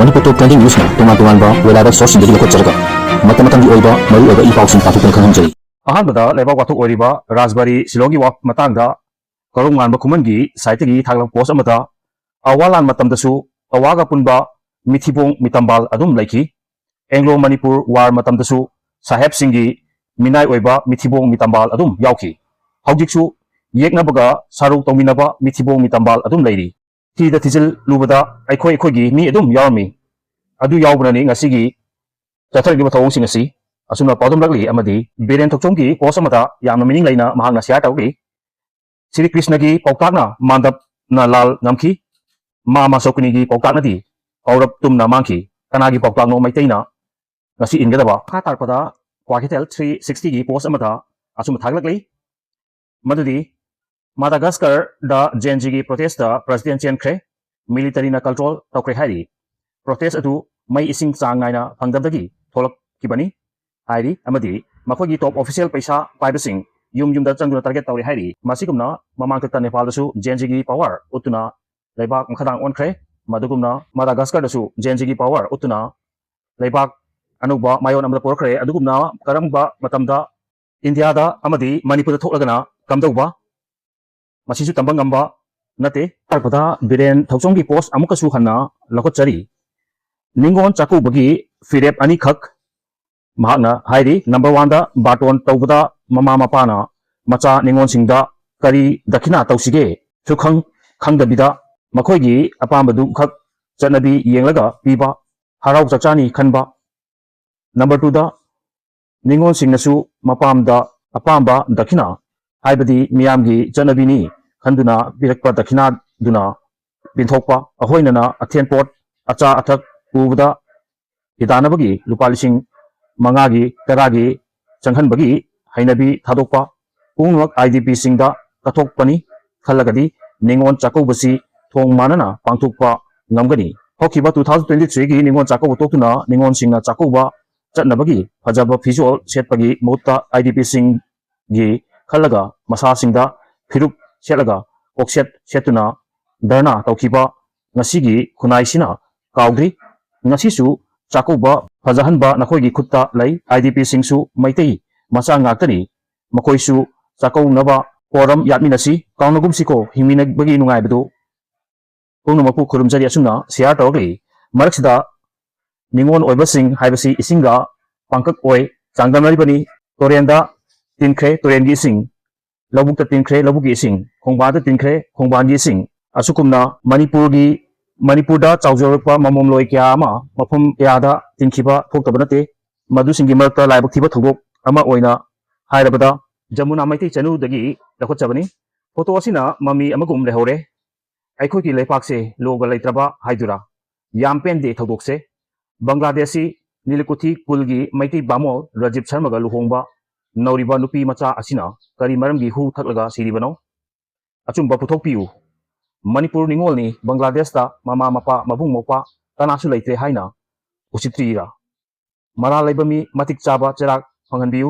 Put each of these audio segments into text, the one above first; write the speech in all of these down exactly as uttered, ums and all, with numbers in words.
ꯃꯅꯤꯄꯨꯔ ꯇꯣꯞ trending ꯅ꯭ꯌꯨꯁꯅ ꯇꯣꯉꯥꯟ ꯇꯣꯉꯥꯟꯕ weather ꯁꯣꯔꯁꯁꯤꯡꯗꯒꯤ ꯂꯧꯈꯠꯆꯔꯒ ꯃꯇꯝ ꯃꯇꯝꯒꯤ ꯑꯣꯏꯕ ꯃꯔꯨꯑꯣꯏꯕ ꯏ ꯄꯥꯎꯁꯤꯡ ꯄꯥꯊꯣꯛꯇꯨꯅ ꯈꯪꯍꯟꯖꯔꯤ꯫ ꯑꯍꯥꯟꯕꯗ ꯂꯩꯕꯥꯛ ꯋꯥꯊꯣꯛ ꯑꯣꯏꯔꯤꯕ ꯔꯥꯖꯕꯥꯔꯤ ꯁꯤꯂꯣꯡꯒꯤ ꯋꯥ-, ꯃꯇꯥꯡꯗ ꯀꯣꯔꯧꯉꯥꯟꯕ ꯈꯨꯃꯟꯒꯤ ꯁꯥꯏꯠꯇꯒꯤ ꯊꯥꯒꯠꯂꯛꯄ ꯄꯣꯁ ꯑꯃꯗ, ꯑꯋꯥ ꯂꯥꯟ ꯃꯇꯝꯗꯁꯨ ꯑꯋꯥꯒ ꯄꯨꯟꯕ ꯃꯤꯊꯤꯕꯣꯡ ꯃꯤꯇꯝꯕꯥꯜ ꯑꯗꯨꯝ ꯂꯩꯈꯤ꯫ ꯑꯦꯡꯒ꯭ꯂꯣ ꯃꯅꯤꯄꯨꯔ ꯋꯥꯔ ꯃꯇꯝꯗꯁꯨ ꯁꯥꯍꯦꯕꯁꯤꯡꯒꯤ ꯃꯤꯅꯥꯏ ꯑꯣꯏꯕ ꯃꯤꯊꯤꯕꯣꯡ ꯃꯤꯇꯝꯕꯥꯜ ꯑꯗꯨꯝ ꯌꯥꯎꯈꯤ꯫ ꯍꯧꯖꯤꯛꯁꯨ ꯌꯦꯛꯅꯕꯒ ꯁꯥꯔꯨ ꯇꯧꯃꯤꯟꯅꯕ ꯃꯤꯊꯤꯕꯣꯡ ꯃꯤꯇꯝꯕꯥꯜ ꯑꯗꯨꯝ ꯂꯩꯔꯤ꯫ ꯊꯤꯗ ꯊꯤꯖꯤꯜꯂꯨꯕꯗ ꯑꯩꯈꯣꯏ ꯑꯩꯈꯣꯏꯒꯤ ꯃꯤ ꯑꯗꯨꯝ ꯌꯥꯎꯔꯝꯃꯤ꯫ ꯑꯗꯨ ꯌꯥꯎꯕꯅꯅꯤ ꯉꯁꯤꯒꯤ ꯆꯠꯊꯔꯛꯂꯤꯕ ꯊꯧꯑꯣꯡꯁꯤꯡ ꯑꯁꯤ ꯑꯁꯨꯝꯅ ꯄꯥꯎꯗꯝꯂꯛꯂꯤ꯫ ꯑꯃꯗꯤ ꯕꯤꯔꯦꯟ ꯊꯧꯆꯣꯝꯒꯤ ꯄꯣꯁ ꯑꯃꯗ ꯌꯥꯝꯅ ꯃꯤꯅꯤꯡ ꯂꯩꯅ ꯃꯍꯥꯛꯅ ꯁꯤꯌꯥꯔ ꯇꯧꯔꯤ꯫ ꯁ꯭ꯔꯤ ꯀ꯭ꯔꯤꯁꯅꯒꯤ ꯄꯥꯎꯇꯥꯛꯅ ꯃꯥꯟꯗꯞꯅ ꯂꯥꯜ ꯉꯝꯈꯤ꯫ ꯃꯥ ꯃꯥꯁꯣꯀꯅꯤꯒꯤ ꯄꯥꯎꯇꯥꯛꯅꯗꯤ ꯀꯧꯔꯕ ꯇꯨꯝꯅ ꯃꯥꯡꯈꯤ꯫ ꯀꯅꯥꯒꯤ ꯄꯥꯎꯇꯥꯛꯅꯣ ꯃꯩꯇꯩꯅ ꯉꯁꯤ ꯏꯟꯒꯗꯕ? ꯃꯈꯥ ꯇꯥꯔꯛꯄꯗ ꯀ꯭ꯋꯥꯀꯩꯊꯦꯜ ꯊ꯭ꯔꯤ ꯁꯤꯛꯁꯇꯤꯒꯤ ꯄꯣꯁ ꯑꯃꯗ ꯑꯁꯨꯝꯅ ꯊꯥꯒꯠꯂꯛꯂꯤ꯫ ꯃꯗꯨꯗꯤ ꯃꯥꯗꯥꯒꯥꯁꯀꯔꯗ ꯖꯦꯟ ꯖꯤꯒꯤ ꯄ꯭ꯔꯣꯇꯦꯁꯇ ꯄ꯭ꯔꯁꯤꯗꯦꯟ ꯆꯦꯟꯈ꯭ꯔꯦ, ꯃꯤꯂꯤꯇꯔꯤꯅ ꯀꯟꯇ꯭ꯔꯣꯜ ꯇꯧꯈ꯭ꯔꯦ ꯍꯥꯏꯔꯤ꯫ ꯄ꯭ꯔꯣꯇꯦꯁ ꯑꯗꯨ ꯃꯩ ꯏꯁꯤꯡ ꯆꯥꯡ ꯅꯥꯏꯅ ꯐꯪꯗꯕꯗꯒꯤ ꯊꯣꯛꯂꯛꯈꯤꯕꯅꯤ ꯍꯥꯏꯔꯤ꯫ ꯑꯃꯗꯤ ꯃꯈꯣꯏꯒꯤ ꯇꯣꯞ ꯑꯣꯐꯤꯁꯤꯌꯦꯜ ꯄꯩꯁꯥ ꯄꯥꯏꯕꯁꯤꯡ ꯌꯨꯝ ꯌꯨꯝꯗ ꯆꯪꯗꯨꯅ ꯇꯥꯔꯒꯦꯠ ꯇꯧꯔꯦ ꯍꯥꯏꯔꯤ꯫ ꯃꯁꯤꯒꯨꯝꯅ ꯃꯃꯥꯡꯊꯛꯇ ꯅꯦꯄꯥꯜꯗꯁꯨ ꯖꯦꯟ ꯖꯤꯒꯤ ꯄꯥꯋꯔ ꯎꯠꯇꯨꯅ ꯂꯩꯕꯥꯛ ꯃꯈꯥꯗꯥꯡ ꯑꯣꯟꯈ꯭ꯔꯦ꯫ ꯃꯗꯨꯒꯨꯝꯅ ꯃꯥꯗꯥꯒꯥꯁꯀꯔꯗꯁꯨ ꯖꯦꯟ ꯖꯤꯒꯤ ꯄꯥꯋꯔ ꯎꯠꯇꯨꯅ ꯂꯩꯕꯥꯛ ꯑꯅꯧꯕ ꯃꯥꯏꯑꯣꯟ ꯑꯃꯗ ꯄꯣꯔꯛꯈ꯭ꯔꯦ꯫ ꯑꯗꯨꯒꯨꯝꯅ ꯀꯔꯝꯕ ꯃꯇꯝꯗ ꯏꯟꯗꯤꯌꯥꯗ ꯑꯃꯗꯤ ꯃꯅꯤꯄꯨꯔꯗ ꯊꯣꯛꯂꯒꯅ ꯀꯝꯗꯧꯕ, ꯃꯁꯤꯁꯨ ꯇꯝꯕ ꯉꯝꯕ ꯅꯠꯇꯦ꯫ ꯇꯥꯔꯛꯄꯗ ꯕꯤꯔꯦꯟ ꯊꯧꯆꯣꯝꯒꯤ ꯄꯣꯁ ꯑꯃꯨꯛꯀꯁꯨ ꯍꯟꯅ ꯂꯧꯈꯠꯆꯔꯤ꯫ ꯅꯤꯉꯣꯜ ꯆꯥꯛꯀꯧꯕꯒꯤ ꯐꯤꯔꯦꯞ ꯑꯅꯤꯈꯛ ꯃꯍꯥꯛꯅ ꯍꯥꯏꯔꯤ꯫ ꯅꯝꯕꯔ ꯋꯥꯟꯗ ꯕꯥꯔꯇꯣꯟ ꯇꯧꯕꯗ ꯃꯃꯥ ꯃꯄꯥꯅ ꯃꯆꯥ ꯅꯤꯉꯣꯜꯁꯤꯡꯗ ꯀꯔꯤ ꯗꯈꯤꯅꯥ ꯇꯧꯁꯤꯒꯦ ꯁꯨꯈꯪ ꯈꯪꯗꯕꯤꯗ ꯃꯈꯣꯏꯒꯤ ꯑꯄꯥꯝꯕꯗꯨ ꯈꯛ ꯆꯠꯅꯕꯤ ꯌꯦꯡꯂꯒ ꯄꯤꯕ, ꯍꯔꯥꯎ ꯆꯥꯛꯆꯥꯅꯤ ꯈꯟꯕ꯫ ꯅꯝꯕꯔ ꯇꯨꯗ ꯅꯤꯉꯣꯜꯁꯤꯡꯅꯁꯨ ꯃꯄꯥꯝꯗ ꯑꯄꯥꯝꯕ ꯗꯈꯤꯅꯥ, ꯍꯥꯏꯕꯗꯤ ꯃꯤꯌꯥꯝꯒꯤ ꯆꯠꯅꯕꯤꯅꯤ ꯈꯟꯗꯨꯅ ꯄꯤꯔꯛꯄ ꯗꯈꯤꯅꯥꯗꯨꯅ ꯄꯦꯟꯊꯣꯛꯄ, ꯑꯍꯣꯏꯅꯅ ꯑꯊꯦꯟꯄꯣꯠ, ꯑꯆꯥ ꯑꯊꯛ ꯄꯨꯕꯗ ꯍꯤꯗꯥꯟꯅꯕꯒꯤ ꯂꯨꯄꯥ ꯂꯤꯁꯤꯡ ꯃꯉꯥꯒꯤ, ꯇꯔꯥꯒꯤ ꯆꯪꯍꯟꯕꯒꯤ ꯍꯩꯅꯕꯤ ꯊꯥꯗꯣꯛꯄ, ꯄꯨꯝꯅꯃꯛ ꯑꯥꯏ ꯗꯤ ꯄꯤꯁꯤꯡꯗ ꯀꯠꯊꯣꯛꯄꯅꯤ ꯈꯜꯂꯒꯗꯤ ꯅꯤꯉꯣꯜ ꯆꯥꯛꯀꯧꯕꯁꯤ ꯊꯣꯡ ꯃꯥꯟꯅꯅ ꯄꯥꯡꯊꯣꯛꯄ ꯉꯝꯒꯅꯤ꯫ ꯍꯧꯈꯤꯕ ꯇꯨ ꯊꯥꯎꯖꯟ ꯇ꯭ꯋꯦꯟꯇꯤ ꯊ꯭ꯔꯤꯒꯤ ꯅꯤꯉꯣꯜ ꯆꯥꯛꯀꯧꯕ ꯇꯣꯛꯇꯨꯅ ꯅꯤꯉꯣꯜꯁꯤꯡꯅ ꯆꯥꯛꯀꯧꯕ ꯆꯠꯅꯕꯒꯤ ꯐꯖꯕ ꯐꯤꯖꯣꯜ ꯁꯦꯠꯄꯒꯤ ꯃꯍꯨꯠꯇ ꯑꯥꯏ ꯗꯤ ꯄꯤꯁꯤꯡꯒꯤ ꯈꯜꯂꯒ ꯃꯁꯥꯁꯤꯡꯗ ꯐꯤꯔꯨꯞ ꯁꯦꯠꯂꯒ ꯀꯣꯛꯁꯦꯠ ꯁꯦꯠꯇꯨꯅ ꯙꯔꯅꯥ ꯇꯧꯈꯤꯕ ꯉꯁꯤꯒꯤ ꯈꯨꯟꯅꯥꯏꯁꯤꯅ ꯀꯥꯎꯗ꯭ꯔꯤ꯫ ꯉꯁꯤꯁꯨ ꯆꯥꯛꯀꯧꯕ ꯐꯖꯍꯟꯕ ꯅꯈꯣꯏꯒꯤ ꯈꯨꯠꯇ ꯂꯩ꯫ ꯑꯥꯏ ꯗꯤ ꯄꯤꯁꯤꯡꯁꯨ ꯃꯩꯇꯩ ꯃꯆꯥ ꯉꯥꯛꯇꯅꯤ꯫ ꯃꯈꯣꯏꯁꯨ ꯆꯥꯛꯀꯧꯅꯕ ꯄꯣꯔꯝ ꯌꯥꯠꯃꯤꯟꯅꯁꯤ꯫ ꯀꯥꯎꯅꯒꯨꯝꯁꯤꯀꯣ ꯍꯤꯡꯃꯤꯟꯅꯕꯒꯤ ꯅꯨꯡꯉꯥꯏꯕꯗꯨ꯫ ꯄꯨꯝꯅꯃꯛꯄꯨ ꯈꯨꯔꯨꯝꯖꯔꯤ ꯑꯁꯨꯝꯅ ꯁꯤꯌꯥꯔ ꯇꯧꯔꯛꯂꯤ꯫ ꯃꯔꯛꯁꯤꯗ ꯅꯤꯉꯣꯜ ꯑꯣꯏꯕꯁꯤꯡ ꯍꯥꯏꯕꯁꯤ ꯏꯁꯤꯡꯒ ꯄꯥꯡꯀꯛ ꯑꯣꯏ ꯆꯥꯡꯗꯝꯅꯔꯤꯕꯅꯤ꯫ ꯇꯨꯔꯦꯟꯗ ꯇꯤꯟꯈ꯭ꯔꯦ ꯇꯨꯔꯦꯟꯒꯤ ꯏꯁꯤꯡ, ꯂꯧꯕꯨꯛꯇ ꯇꯤꯟꯈ꯭ꯔꯦ ꯂꯧꯕꯨꯛꯀꯤ ꯏꯁꯤꯡ, ꯈꯣꯡꯕꯥꯟꯗ ꯇꯤꯟꯈ꯭ꯔꯦ ꯈꯣꯡꯕꯥꯟꯒꯤ ꯏꯁꯤꯡ꯫ ꯑꯁꯨꯒꯨꯝꯅ ꯃꯅꯤꯄꯨꯔꯒꯤ, ꯃꯅꯤꯄꯨꯔꯗ ꯆꯥꯎꯖꯔꯛꯄ ꯃꯃꯣꯝꯂꯣꯏ ꯀꯌꯥ ꯑꯃ ꯃꯐꯝ ꯀꯌꯥꯗ ꯇꯤꯟꯈꯤꯕ ꯊꯣꯛꯇꯕ ꯅꯠꯇꯦ꯫ ꯃꯗꯨꯁꯤꯡꯒꯤ ꯃꯔꯛꯇ ꯂꯥꯏꯕꯛ ꯊꯤꯕ ꯊꯧꯗꯣꯛ ꯑꯃ ꯑꯣꯏꯅ ꯍꯥꯏꯔꯕꯗ ꯖꯃꯨꯅꯥ ꯃꯩꯇꯩ ꯆꯅꯨꯗꯒꯤ ꯂꯧꯈꯠꯆꯕꯅꯤ꯫ ꯐꯣꯇꯣ ꯑꯁꯤꯅ ꯃꯃꯤ ꯑꯃꯒꯨꯝ ꯂꯩꯍꯧꯔꯦ꯫ ꯑꯩꯈꯣꯏꯒꯤ ꯂꯩꯄꯥꯛꯁꯦ ꯂꯣꯒ ꯂꯩꯇ꯭ꯔꯕ ꯍꯥꯏꯗꯨꯔꯥ? ꯌꯥꯝ ꯄꯦꯟꯗꯦ ꯊꯧꯗꯣꯛꯁꯦ꯫ ꯕꯪꯒ꯭ꯂꯥꯗꯦꯁꯁꯤ ꯅꯤꯂꯀꯨꯊꯤ ꯀꯨꯜꯒꯤ ꯃꯩꯇꯩ ꯕꯥꯃꯣꯜ ꯔꯥꯖꯤꯕ ꯁꯔꯃꯒ ꯂꯨꯍꯣꯡꯕ ꯅꯧꯔꯤꯕ ꯅꯨꯄꯤ ꯃꯆꯥ ꯑꯁꯤꯅ ꯀꯔꯤ ꯃꯔꯝꯒꯤ ꯍꯨ ꯊꯛꯂꯒ ꯁꯤꯔꯤꯕꯅꯣ? ꯑꯆꯨꯝꯕ ꯄꯨꯊꯣꯛꯄꯤꯌꯨ꯫ ꯃꯅꯤꯄꯨꯔ ꯅꯤꯉꯣꯜꯅꯤ, ꯕꯪꯒ꯭ꯂꯥꯗꯦꯁꯇ ꯃꯃꯥ ꯃꯄꯥ ꯃꯕꯨꯡ ꯃꯧꯄ꯭ꯋꯥ ꯀꯅꯥꯁꯨ ꯂꯩꯇ꯭ꯔꯦ ꯍꯥꯏꯅ ꯎꯁꯤꯠꯇ꯭ꯔꯤꯔꯥ? ꯃꯔꯥꯜ ꯂꯩꯕ ꯃꯤ ꯃꯇꯤꯛ ꯆꯥꯕ ꯆꯩꯔꯥꯛ ꯐꯪꯍꯟꯕꯤꯌꯨ꯫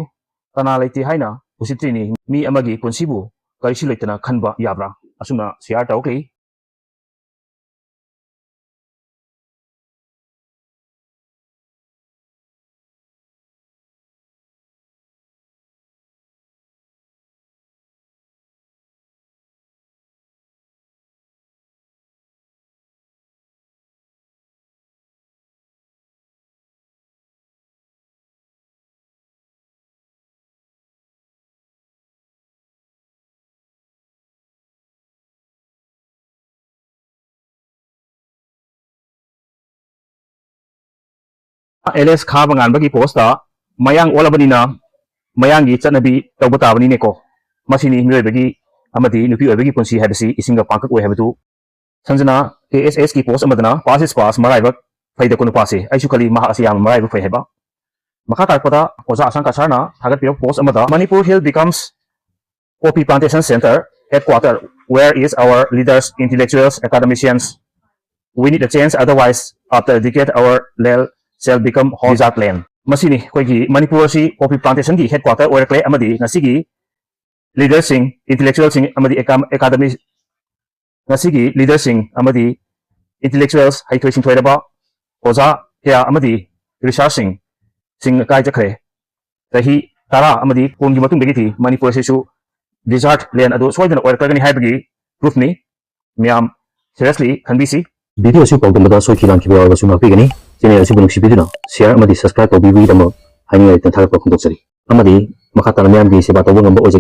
ꯀꯅꯥ ꯂꯩꯇꯦ ꯍꯥꯏꯅ ꯎꯁꯤꯠꯇ꯭ꯔꯤꯅꯤ? ꯃꯤ ꯑꯃꯒꯤ ꯄꯨꯟꯁꯤꯕꯨ ꯀꯔꯤꯁꯨ ꯂꯩꯇꯅ ꯈꯟꯕ ꯌꯥꯕ꯭ꯔꯥ? ꯑꯁꯨꯝꯅ ꯁꯤꯌꯥꯔ ꯇꯧꯔꯛꯂꯤ꯫ ꯑꯦꯂꯦꯁ ꯈꯥ ꯃꯉꯥꯟꯕꯒꯤ ꯄꯣꯁꯇ ꯃꯌꯥꯡ ꯑꯣꯜꯂꯕꯅꯤꯅ ꯃꯌꯥꯡꯒꯤ ꯆꯠꯅꯕꯤ ꯇꯧꯕ ꯇꯥꯕꯅꯤꯅꯦꯀꯣ꯫ ꯃꯁꯤꯅꯤ ꯃꯤꯑꯣꯏꯕꯒꯤ ꯑꯃꯗꯤ ꯅꯨꯄꯤ ꯑꯣꯏꯕꯒꯤ ꯄꯨꯟꯁꯤ ꯍꯥꯏꯕꯁꯤ ꯏꯁꯤꯡꯒ ꯄꯥꯡꯀꯛ ꯑꯣꯏ ꯍꯥꯏꯕꯗꯨ꯫ ꯁꯟꯖꯅꯥ ꯀꯦ ꯑꯦꯁ ꯑꯦꯁꯀꯤ ꯄꯣꯁ ꯑꯃꯗꯅ "Past is past, ꯃꯔꯥꯏꯕꯛ ꯐꯩꯗꯀꯣ ꯅꯨꯄꯥꯁꯦ"꯫ ꯑꯩꯁꯨ ꯈꯜꯂꯤ ꯃꯍꯥꯛ ꯑꯁꯤ ꯌꯥꯝꯅ ꯃꯔꯥꯏꯕꯛ ꯐꯩ ꯍꯥꯏꯕ꯫ ꯃꯈꯥ ꯇꯥꯔꯛꯄꯗ ꯑꯣꯖꯥ ꯑꯁꯥꯡ ꯀꯁꯥꯔꯅ ꯊꯥꯒꯠꯄꯤꯔꯛꯄ ꯄꯣꯁ ꯑꯃꯗ, "Manipur Hill becomes poppy plantation center, headquarter, where is our leaders, intellectuals, academicians? We need a change, otherwise, after a decade, our land shall become desert land." ꯃꯁꯤꯅꯤ ꯑꯩꯈꯣꯏꯒꯤ ꯃꯅꯤꯄꯨꯔ ꯑꯁꯤ ꯄꯣꯄꯤ ꯄ꯭ꯂꯥꯟꯇꯦꯁꯟꯒꯤ ꯍꯦꯗꯀ꯭ꯋꯥꯇꯔ ꯑꯣꯏꯔꯛꯂꯦ ꯑꯃꯗꯤ ꯉꯁꯤꯒꯤ ꯂꯤꯗꯔꯁꯤꯡ, ꯏꯟꯇꯦꯂꯦꯛꯆꯨꯋꯦꯜꯁꯤꯡ ꯑꯃꯗꯤ ꯑꯦꯀꯥꯝ-, ꯑꯦꯀꯥꯗꯃꯤ-, ꯉꯁꯤꯒꯤ ꯂꯤꯗꯔꯁꯤꯡ ꯑꯃꯗꯤ ꯏꯟꯇꯦꯂꯦꯛꯆꯨꯋꯦꯜꯁ, ꯍꯩꯊꯣꯏ ꯁꯤꯡꯊꯣꯏꯔꯕ ꯑꯣꯖꯥ ꯀꯌꯥ ꯑꯃꯗꯤ ꯔꯤꯁꯥꯔꯁꯁꯤꯡ ꯆꯤꯡ ꯀꯥꯏ ꯆꯠꯈ꯭ꯔꯦ꯫ ꯆꯍꯤ ꯇꯔꯥ ꯑꯃꯗꯤ ꯀꯨꯟꯒꯤ ꯃꯇꯨꯡꯗꯒꯤꯗꯤ ꯃꯅꯤꯄꯨꯔ ꯑꯁꯤꯁꯨ ꯗꯤꯖꯥꯔꯠ ꯂꯦꯟ ꯑꯗꯨ ꯁꯣꯏꯗꯅ ꯑꯣꯏꯔꯛꯀꯅꯤ ꯍꯥꯏꯕꯒꯤ ꯄ꯭ꯔꯨꯐꯅꯤ꯫ ꯃꯌꯥꯝ ꯁꯤꯔꯤꯌꯁꯂꯤ ꯈꯟꯕꯤꯁꯤ꯫ ꯚꯤꯗꯤꯑꯣ ꯑꯁꯤ ꯄꯥꯎꯗꯝꯕꯗ ꯁꯣꯏꯈꯤ ꯂꯥꯟꯈꯤꯕ ꯌꯥꯎꯔꯕꯁꯨ ꯉꯥꯛꯄꯤꯒꯅꯤ꯫ ꯆꯦꯅꯦꯜ ꯑꯁꯤꯕꯨ ꯅꯨꯡꯁꯤꯕꯤꯗꯨꯅ ꯁꯤꯌꯥꯔ ꯑꯃꯗꯤ ꯁꯕꯁꯀ꯭ꯔꯥꯏꯕ ꯇꯧꯕꯤꯕꯒꯤꯗꯃꯛ ꯍꯥꯏꯅꯤꯡꯉꯥꯏ ꯂꯩꯇꯅ ꯊꯥꯒꯠꯄ ꯐꯣꯡꯗꯣꯛꯆꯔꯤ꯫ ꯑꯃꯗꯤ ꯃꯈꯥ ꯇꯥꯅ ꯃꯤꯌꯥꯝꯒꯤ ꯁꯦꯕꯥ ꯇꯧꯕ ꯉꯝꯕ ꯑꯣꯏꯖꯒꯦ꯫